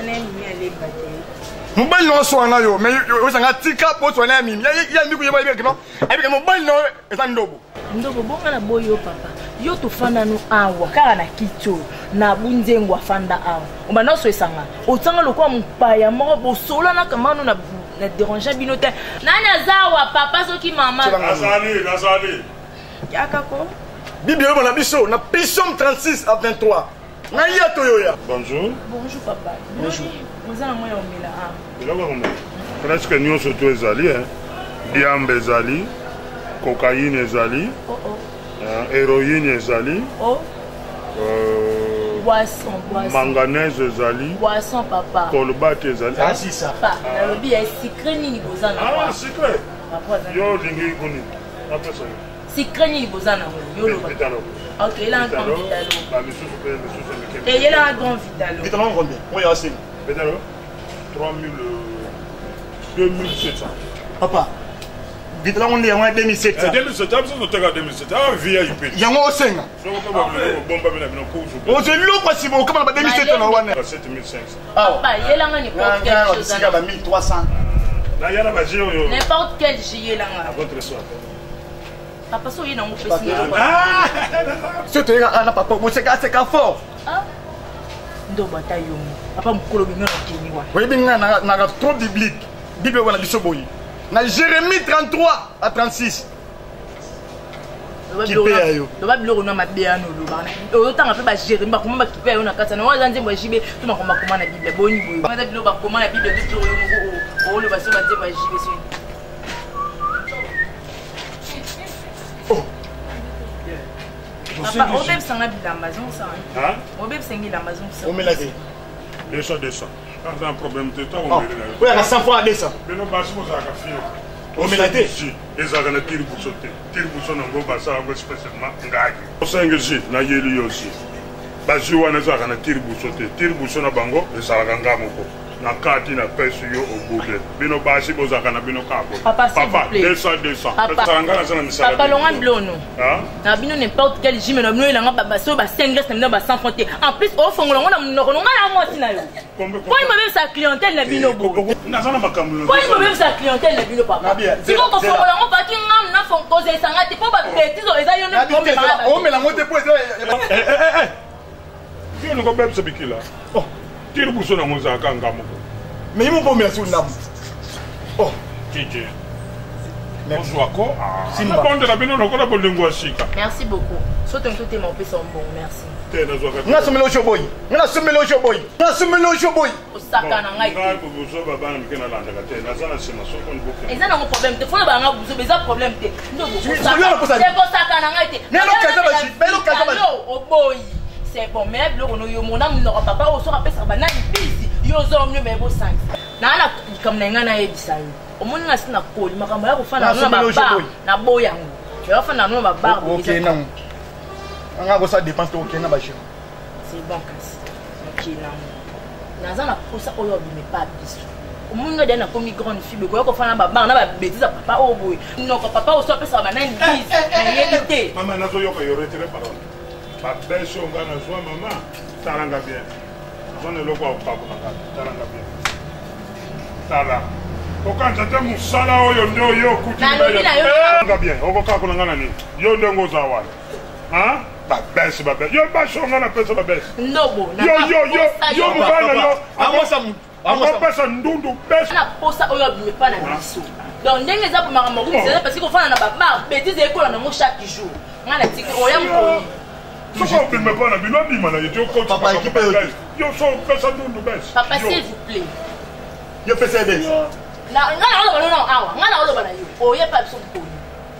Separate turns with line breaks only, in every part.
na ye mimi alemba te.
Mobali na oswana na yo, mais osanga tika po oswana ya mimi. Ya mimi kuyeba yebeka no. Ayebeka mobali na eza ndobo.
Ndobo bonga na boyi yo papa. Yo tofanda no awa kaka na kiti oyo na bunzengo afanda awa. Obanda oswesanga. Otsanga lokola mopaya moko bosolanaka mano na na déranger bino te. Nani aza awa papa soki mama?
Nazali, nazali.
Yaka ko.
Bible eloba na biso na Psaume 36 à 23. Na ya toyoya.
Bonjour.
Bonjour papa.
Bonjour.
Oza na moya omela ah.
Biloko ya komela. Presque nyonso to ezali hein. Diamba ezali, cocaïne ezali.
Oh oh.
Héroïne ezali.
Oh. Boisson, boisson.
Manganèse ezali.
Boisson papa.
Colbate ezali.
Ah, si ça.
Papa, nalobi ya sucré nini boza na.
Ah, sucré. Yo olingi koni. Napesa yo.
Secret nini boza nango yo loba.
Vitalo.
Ok, yela nga grand Vitalo.
Ba misusu pe misusu mike.
Eh, yela nga grand Vitalo.
Vitalo combien? Moi ya senga.
Vitalo 3000 2700.
Papa. Vitalo ngo nde yango ya 2700.
2700 biso toteka 2700. Ah VIP.
Yango osenga.
Soko pe ba biloko bomba bina bino kuzu.
Ozo eloko sima okama na ba 2700 na wana.
7500.
Papa, yela nga n'importe quelle chose.
Sika ba 1300.
Na yala ba jeu oyo.
N'importe quel jeu yela nga.
À votre soir.
Papa so ye nango pesi
So toyeka ana papa boseka seka fort.
Ah. Ndobo ata yo mo. Papa mokolo bino na keni wa.
Oyebi nga na na trop biblique. Bible wana biso boyi. Na Jérémie 33 à 36. Kipe ya yo.
Loba biloko na mabe ya no loba. Ozotanga mpe ba Jérémie bakoma bakipe ya yo na kati na wana nzembo ya JB to makoma bakoma na Bible boni boye. Eza biloko bakoma na Bible to biloko yo moko oloba so ba nzembo ya JB so.
Oh.
Papa obebisanga bilamba zongisa. Obebisanga bilamba zongisa.
Omela te.
200 200. Aza un problème te ntango omeli na yo.
Oyaka 100 fois 200.
Bino basi bozalaka fier.
Omela te.
Ezalaka na tire bouchon te. Tire bouchon nango basala yango spécialement ngai. Osengi jus nayeli yo jus. Ba jus wana ezalaka na tire bouchon te. Tire bouchon na bango ezalaka nga moko. Na kati na pesi yo obude. Bino basi bozalaka na bino kaka boye.
Papa, s'il vous plaît.
200 200.
Papa,
nga naza na misala.
Papa longa blono. Na bino n'importe quel gym na bino elanga ba so ba 5 glace na bino ba 100 francs te. En plus ofongola ngo na munoko nga na mwasi na yo. Poni bobebisa clientèle na bino boye.
Naza na makambo.
Poni bobebisa clientèle na bino papa. Siko kofongola ngo baki ngam na fon kozesa nga te po ba bêtise oyo eza yo nde
omela ngo te po eza
Yo olingi obebisa bikila.
Oh.
Tiri buso nango ezalaka nga moko.
Mais ye moko omela sur ndambo. Oh.
Titi. Ozwa ko. Simba. Nabondela bino lokola bolingo ya sika.
Merci beaucoup. Soki tolingi totema opesa mbongo merci.
Te nazwaka.
Nga nasombeli ojo boyi. Nga nasombeli ojo boyi. Nga nasombeli ojo boyi.
Osaka na ngai te.
Ngai bozoba bana mike nalandaka te. Naza na nsima soko niboke.
Eza nango problème te. Fona banga buzoba eza problème te. Ndobokosaka na ngai te. Oboyi. C'est bon, mais biloko no yo mona monoko papa oyo soki apesaka banani bisi yo ozo mio me bosangisa. Na na likambo na ngai nayebisa yo. Omoni nga si nakoli makambo ya kofanda na ba na boya yango. Ya kofanda na ba bar.
Okay nango. Nga kosala dépense to okende na ba jeu.
C'est bon kasi. Okende nango. Naza na posa oyo abime pa biso. Omoni nga deya nakomi grande fille bokoya kofanda na babar na babetise ya papa oyo boye. Noko papa oyo so apesaka banani bise nayebi te.
Mama nazoyoka yo retire parole. Babesi oyo nga nazwa mama tala nga bien. Naza na eloko ya kopakola nga tala nga bien. Tala. Okanisa te mosala oyo nde oyo okuti nga bien okokakola nga na nini yo ndenge oza wana. Hein? Babesi babesi. Yo basi oyo nga napesa babesi.
Ndobo.
Yo yo yo yo mobali na yo.
Amosa mutu.
Akopesa ndundu besi.
Na posa oyo abimi pa na biso. Donc ndenge eza makambo makumisa eza parce que kofanda na ba bar bêtise ekola nango chaque jour. Nga na tiki oya mokoli.
Soki obima pa na bino abima na ye te okoti.
Papa ekipe yo.
Yo so opesa ndundu besi.
Papa s'il vous plaît.
Yo pesa besi.
Na nga na oloba no awa. Nga na oloba na yo. Oye pa biso mokoli.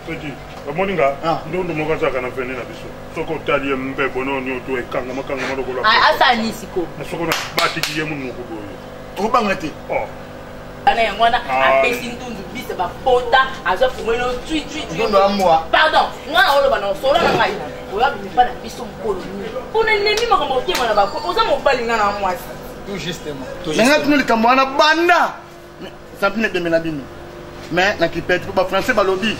Petit, omoni nga ndundu moko azalaka na vene na biso soki otali ye mbebo no nioto ekangama kangama lokola
asala nini sikoyo
soki na batiki ye monoko boye
okobanga te
oh.
wana yango wana apesi ndundu bisa bapota azwa fungoli no tui tui tui
ndundu amwa
pardon nga na oloba na osola na ngai oya bimipa na biso mokolo nini mpona nemi makambo okema na bako oza mobali nga na mwasi
tout justement nanga tino likambo wana banda Santine ebembe na bino. Mais na kipete po ba français balobi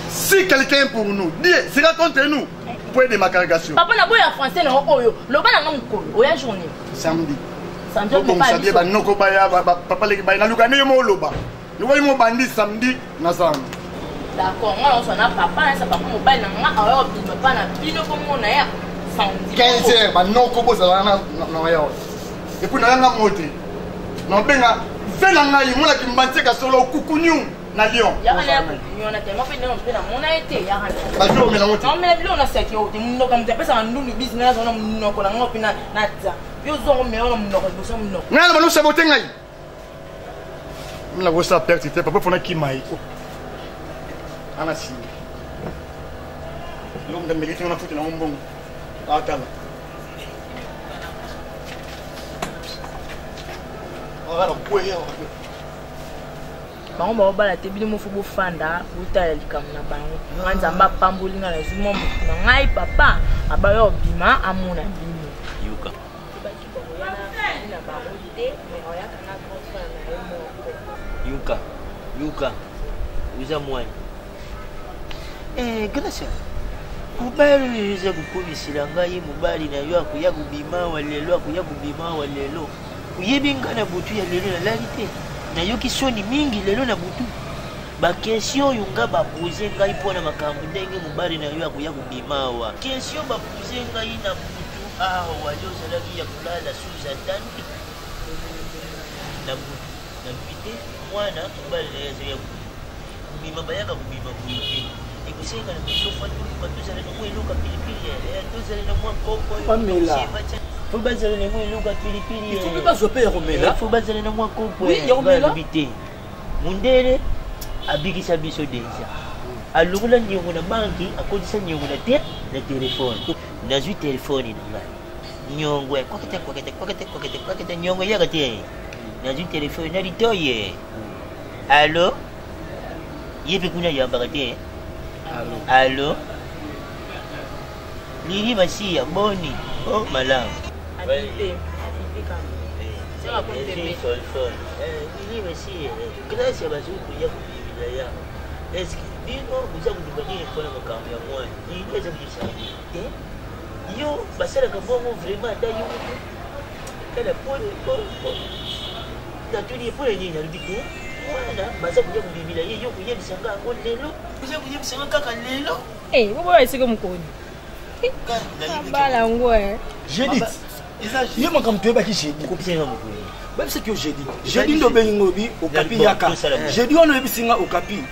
si quelqu'un pour nous, Dieu sera contre nous. Point de ma cargation.
Papa na boya français na oyo, loba na nga mukolo, oya journée.
Samedi.
Samedi
Bobongisa bien banoko baya papa leki baya naluka nde yo moko oloba. Luka yo moko bandi samedi nazanga.
D'accord, nga naoswa na papa nayesa papa mobali na nga aoya kobima mpa na bino mpo mona ya samedi.
15 heures banoko bozala na na ya. Et puis nayanga ngo te. Nabenga ve na ngai mwana kimbantieka solo kukunyu na Lyon.
Yaka na ya kukunyu wana te, mpe ndenge mpe namona ye te yaka na.
Bazwi omela ngo te.
Naomela biloko na saki oyo te, monoko moto apesaka ndundu bisi ngai nazala na monoko na ngai mpe na Yo zongo mela na munoko liboso ya munoko.
Ngai na bano sabote ngai. Mina kosa perte te papa fona kima ye. Ana singa. Lomda meliki na futi na mbongo. Atala. Ora kweya.
Bango baobala te bino mofo bofanda botala likambo na bango. Nga Nzambe apamboli nga nazwi mwa motu na ngai papa abaya obima amona bino.
Yoka. Yoka. Yoka. Oza mwana. Eh, Gracia. Mobali oyo eza kokomisela ngai mobali na yo akoya kobima awa lelo akoya kobima awa lelo. Oyebi nga na butu ya lelo nalali te. Nayoki soni mingi lelo na butu. Ba question oyo nga ba pose ngai mpo na makambo ndenge mobali na yo akoya kobima awa. Question ba pose ngai na butu awa yo ozalaki ya kolala sous attente na butu nalobi te mwana mobali na ye azoya kobima. Kobima bayaka kobima boye te. Ekosenga na biso fa toluka tozala na mwa eloko ya pilipili eh, tozala na mwa kopo
Bamela.
Fo bazala na mwa eloko ya pilipili
Il faut mpe bazwa mpe ya komela.
Fo bazala na mwa kopo
Oui, ya komela.
Balobi te mundele abikisa biso deja alongola niongo na banki akotisa niongo na te na telefone nazwi telefone na ngai niongo kwakete kwakete kwakete kwakete kwakete niongo eyaka te nazwi telefone na litoye alo ye mpe kuna ayambaka te alo lili masiya boni o oh, malamu lili masiya grâce ya bazwi koya kobimila ya eske bino boza koluka nini mpona makambo ya mwana lili aza koyebisa te yo basalaka bongo vraiment ata yo moko tala po natuni ye mpo na nini alobi te mwana baza koya kobimela ye yo koyebisa nga yango lelo oza koyebisa nga kaka lelo
eh, boboya esika mokoni bala yango eh.
Jeudi ye makambo toyebaki jeudi bayebisaki yo jeudi jeudi nde obengi ngo obi okapi yaka jeudi wana oyebisi nga okapi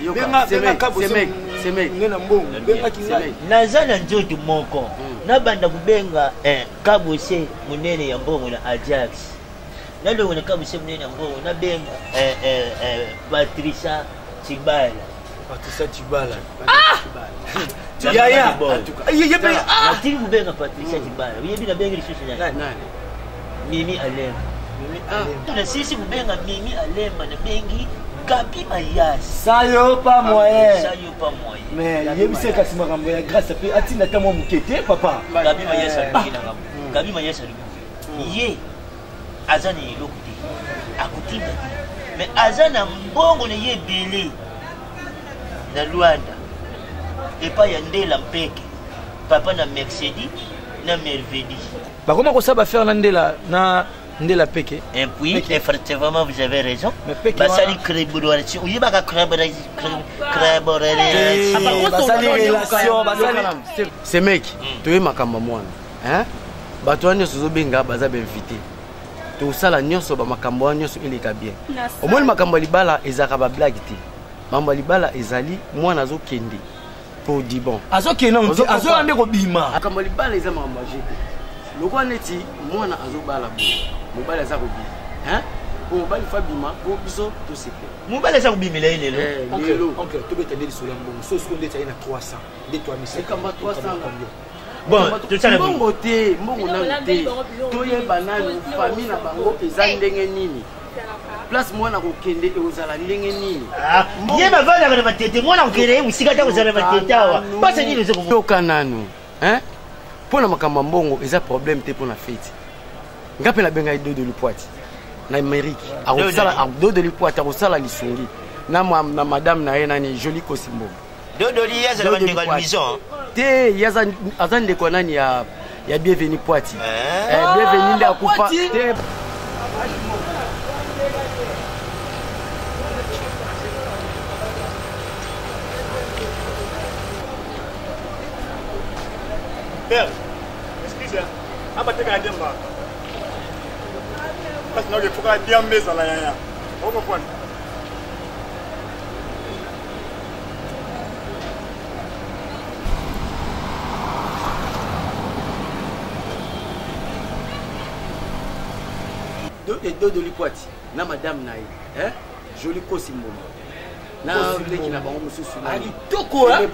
benga kabose nge na mbongo bengaki ngai
naza na nzoto moko hmm. nabanda kobenga eh, kabose monene ya mbongo na ajax nalongo na kabose monene ya mbongo nabenga eh, eh, patricia cibala
patricia cibala ah! yaya
natiki kobenga patricia cibala oyebi nabengi lisusu nani mimi alemba nasisi kobenga mimi alemba nabengi gabi mayas
sayo pa moyen
sayo pa moyen
mais yebisa kasi makambo ya grâce mpe atinda ata mwa moke te papa
gabi mayas alobi na ngambo gabi mayas alobi ye aza na eloko te akotinda te mais aza na mbongo na ye ebele na luanda epai ya ndela mpeke papa na mercedi na mervedi
bakoma kosala bafere na ndela na ndela peke
et puis effectivement vous avez raison basali collaboration oyebaka collaboration
basali relation basali
semeki toye makambo ya mwana bato wana nyonso ozobenga baza bainvite tosala nyonso bamakambo wana nyonso eleka bien omoni makambo ya libala ezalaka bablage te makambo ya libala ezali mwana azokende pour du bon
azokende azoya nde kobima
makambo ya libala eza makambo ya jeu te lokola neti mwana azobala boye mobali aza kobima po mobali fa bima po biso tosepela
mobali aza kobimela ye lelo
lelo
oncle tobeta nde lisolo ya mbongo so siko ndeti aye na 300 nde
3000 300
bon tosala
mbongo te mbongo nanu te toyeba nanu famille na bango eza ndenge nini place mwana kokende ekozala ndenge nini
ye bavandaka na matete mwana kokende ye mosika te kozala na matete awa mpasa nini
ozoyoka nanu mpo na makambo ya mbongo eza problème te mpo na feti nga mpe nabengai dodo lipwati na amérique akosala dodo lipwati akosala lisungi na, na madame na ye nani joli kosimbongo
dodoli ye azalaka ndeko ya louison
te ye aza ndeko ya nani ya, ya bienvenu pwati eh. Eh, bienvenu nde akufa te.
Père, excusez, abateka diamba. Parce que il faut que diamba ezala yaya. O comprendre?
Dodo Likwati na madame na ye, hein? Joli Kosi Mboma. Na leki na bango mosusu na
kitoko, hein?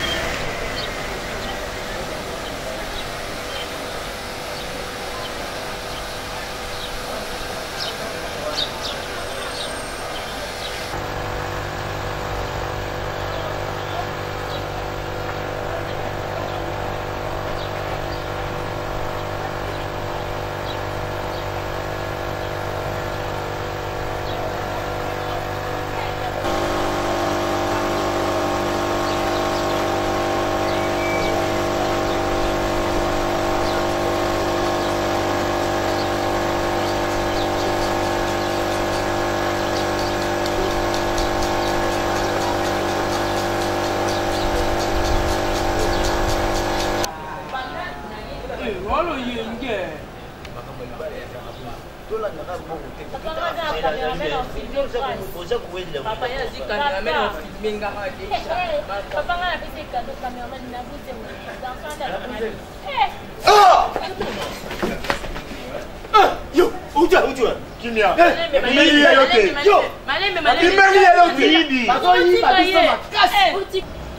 Kimia.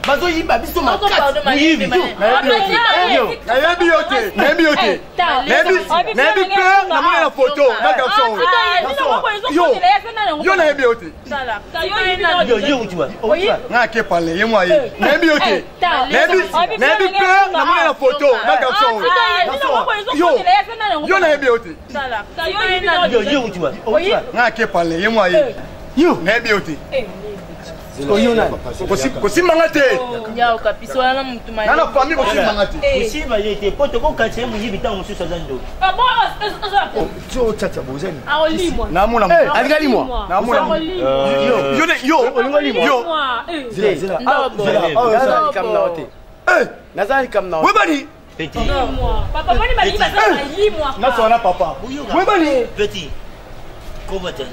Bazoyiba biso makasi.
Nayebi yo te, nayebi yo te, nayebi père, namoni na photo na garçon oyo. Yo, nayebi yo te. Nga ake pale ye mwa ye, nayebi yo te, nayebi père, namoni na photo na garçon oyo. Yo, nayebi yo te. Nga ake pale ye mwa ye, nayebi yo te. Kosimbanga te nana famille, kosimbanga te.
Kosimba ye te po tokokanisa ye moyibi, ntango mosusu aza ndoki.
Chacha bozani.
Namona.
Alinga limwa.
Namona yo yo yo.
Zela, zela.
Naza likambo na yo te, naza likambo na yo.
Webani.
Petit.
Nasoa na papa webani.
Petit, koma tata.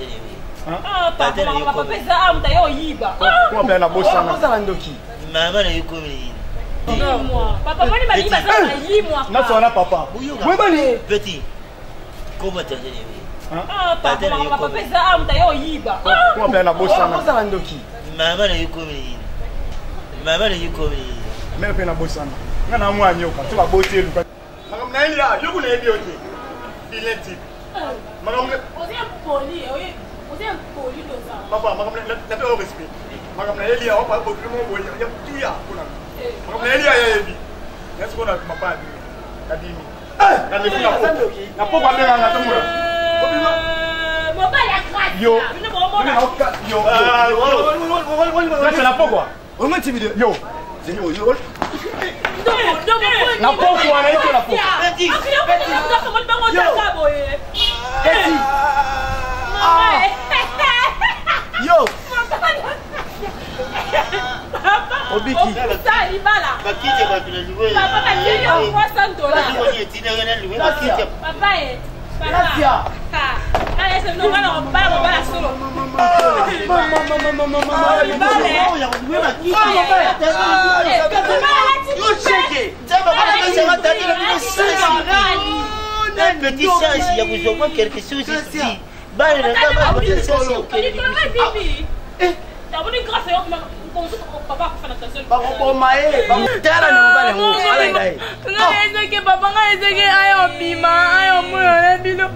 Koma mpe na bosana.
Ozala ndoki.
Mama na yo komi.
Nasoa na papa webani.
Petit, koma tata.
Koma mpe na bosana.
Ozala ndoki.
Mama na yo komi, mama na yo komi.
Meme mpe na bosana, nga na mwa nyoka to baboti eluka makambo na yebi yo kuna, yebi yo te, vilain type. Makambo papa, makambo nape yo respect, makambo na yeli awa botuli moko boye ya tuya kuna, makambo na yeli ya yebi nasiko na mapa abimi, nabimi na poko abenganga tomona yo yo na pokwa.
Olingo intimide.
Yo na pokwa na ito na pokwa.
Yo obiki.
Bakite bato na liwe etindaka na liwe bakite.
Gracia.
Petit sens ya kozwa mwa quelque chose ici, bana na nga batia sens ya kokende.
Bakoboma ye, tala na mobali yango alanda ye.
Ngai ezaki papa, ngai ezaki aya obima, aya omona na bino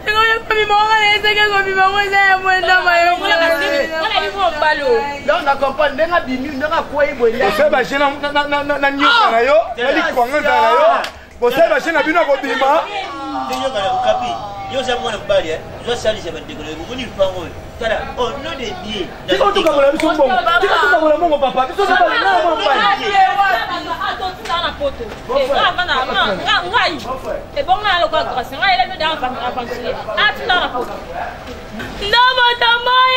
kobima, ngai ezaki kobima ngo eza ya mwenda mayo.
Donc na comprendre ndenge abimi, ndenge akwei boye.
Osali baje na nyoka na yo, na likwanga nzala na yo, bosali baje na bino kobima.
Okapi, yo oza mwana mobali, ozosalisa bandeko na yo, omoni lupango oyo, tala, au nom de Dieu.
Tika otokabola biso mbongo, tika tokabola mbongo papa, biso tokabola mwana mobali.
Ebongo na lokola grâce. Ngai elemi da aventurier. Ah, tu na poto. Ndomoto moya.